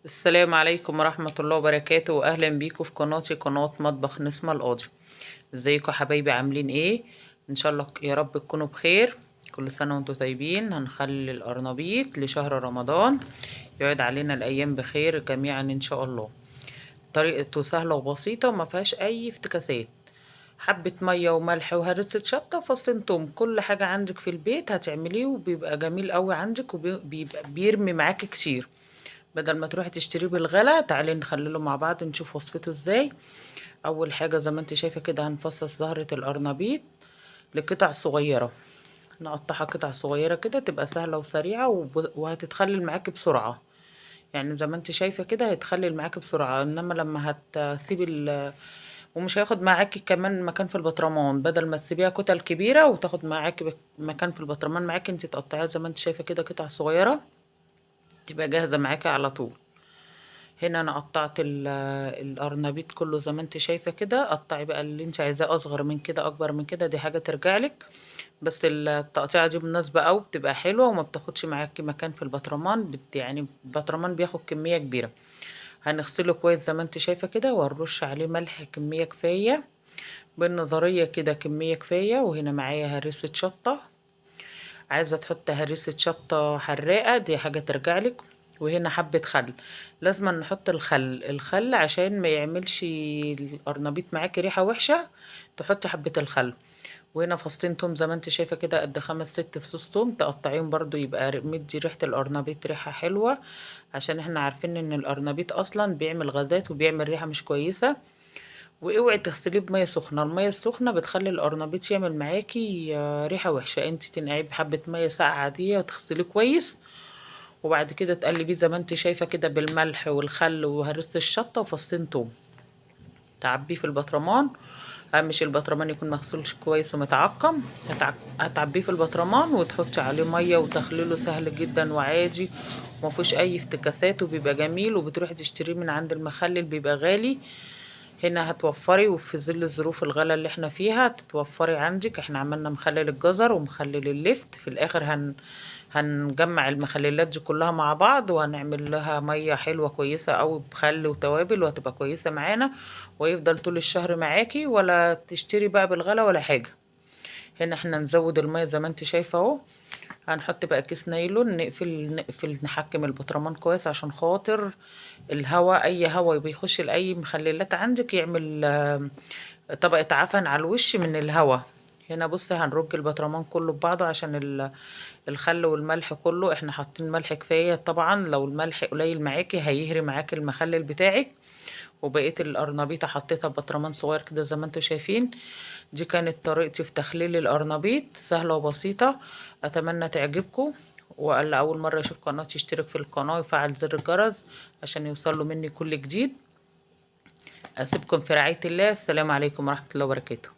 السلام عليكم ورحمة الله وبركاته، وأهلا بيكم في قناتي، قناة مطبخ نسمة القاضي. ازيكم حبايبي؟ عاملين ايه؟ ان شاء الله يا رب تكونوا بخير. كل سنة وانتم طيبين. هنخلي القرنبيط لشهر رمضان، يعود علينا الأيام بخير جميعا إن شاء الله. طريقته سهلة وبسيطة وما فيهاش أي افتكاسات. حبة مية وملح وهرسة شطة وفصين توم، كل حاجة عندك في البيت هتعمليه وبيبقى جميل قوي عندك، وبيبقى بيرمي معاكي كتير. بدل ما تروحي تشتريه بالغلا، تعالي نخلله مع بعض نشوف وصفته ازاي. اول حاجة زي ما انت شايفة كده هنفصص زهرة القرنبيط لقطع صغيرة، نقطعها قطع صغيرة كده تبقى سهلة وسريعة وهتتخلل معاكي بسرعة. زي ما انت شايفة كده هيتخلل معاكي بسرعة، انما لما هتسيبي ومش هياخد معاكي كمان مكان في البطرمان. بدل ما تسيبيها كتل كبيرة وتاخد معاكي مكان في البطرمان معاكي، انت تقطعيها زي ما انت شايفة كده قطع صغيرة تبقى جاهزة معاكي على طول. هنا انا قطعت القرنبيط كله زي ما انت شايفة كده. قطعي بقى اللي انت عايزاه، اصغر من كده اكبر من كده، دي حاجة ترجع لك، بس التقطيعة دي مناسبة قوي، بتبقى حلوة وما بتاخدش معاكي مكان في البطرمان. البطرمان بياخد كمية كبيرة. هنغسله كويس زي ما انت شايفة كده، وهنرش عليه ملح كمية كفاية بالنظرية كده، كمية كفاية. وهنا معايا هريسة شطة، عايزة تحط هريسة شطة حراقة دي حاجة ترجع لك. وهنا حبة خل، لازم نحط الخل عشان ما يعملش القرنبيط معاكي ريحة وحشة، تحطي حبة الخل. وهنا فصين توم زي ما انت شايفة كده، قد 5-6 فصوص توم تقطعيهم برضو، يبقى مدي ريحة القرنبيط ريحة حلوة، عشان احنا عارفين ان القرنبيط اصلا بيعمل غازات وبيعمل ريحة مش كويسة. واوعي تغسليه بمية سخنة، المية السخنة بتخلي القرنبيط يعمل معاكي ريحة وحشة. انت تنقعيه بحبة مية ساقعة عادية وتغسليه كويس، وبعد كده تقلبيه زي ما انت شايفة كده بالملح والخل وهرسة الشطة وفصين توم، تعبيه في البطرمان. اهم شيء البطرمان يكون مغسول كويس ومتعقم. هتعبيه في البطرمان وتحطي عليه مية، وتخليله سهل جدا وعادي وما فيهوش اي افتكاسات، وبيبقى جميل. وبتروحي تشتريه من عند المخلل بيبقى غالي. هنا هتوفري، وفي ظل ظروف الغلا اللي احنا فيها تتوفري عندك. احنا عملنا مخلل الجزر ومخلل اللفت، في الاخر هنجمع المخللات دي كلها مع بعض، وهنعمل لها مية حلوة كويسة قوي بخل وتوابل، وهتبقى كويسة معانا ويفضل طول الشهر معاكي، ولا تشتري بقى بالغلا ولا حاجة. هنا احنا نزود المية زي ما انت شايفه اهو. هنحط بقى كيس نايلون، نقفل نحكم البطرمان كويس عشان خاطر الهواء، اي هواء بيخش لاي مخللات عندك يعمل طبقة عفن على الوش من الهواء. هنا بصي هنرج البطرمان كله ببعضه عشان الخل والملح كله، احنا حاطين ملح كفاية طبعا، لو الملح قليل معاكي هيهري معاكي المخلل بتاعك. وبقية القرنبيطة حطيتها ببطرمان صغير كده زي ما انتوا شايفين. دي كانت طريقتي في تخليل القرنبيط، سهلة وبسيطة، اتمنى تعجبكم. واللي اول مرة يشوف قناتي يشترك في القناة ويفعل زر الجرس عشان يوصله مني كل جديد. اسيبكم في رعاية الله. السلام عليكم ورحمة الله وبركاته.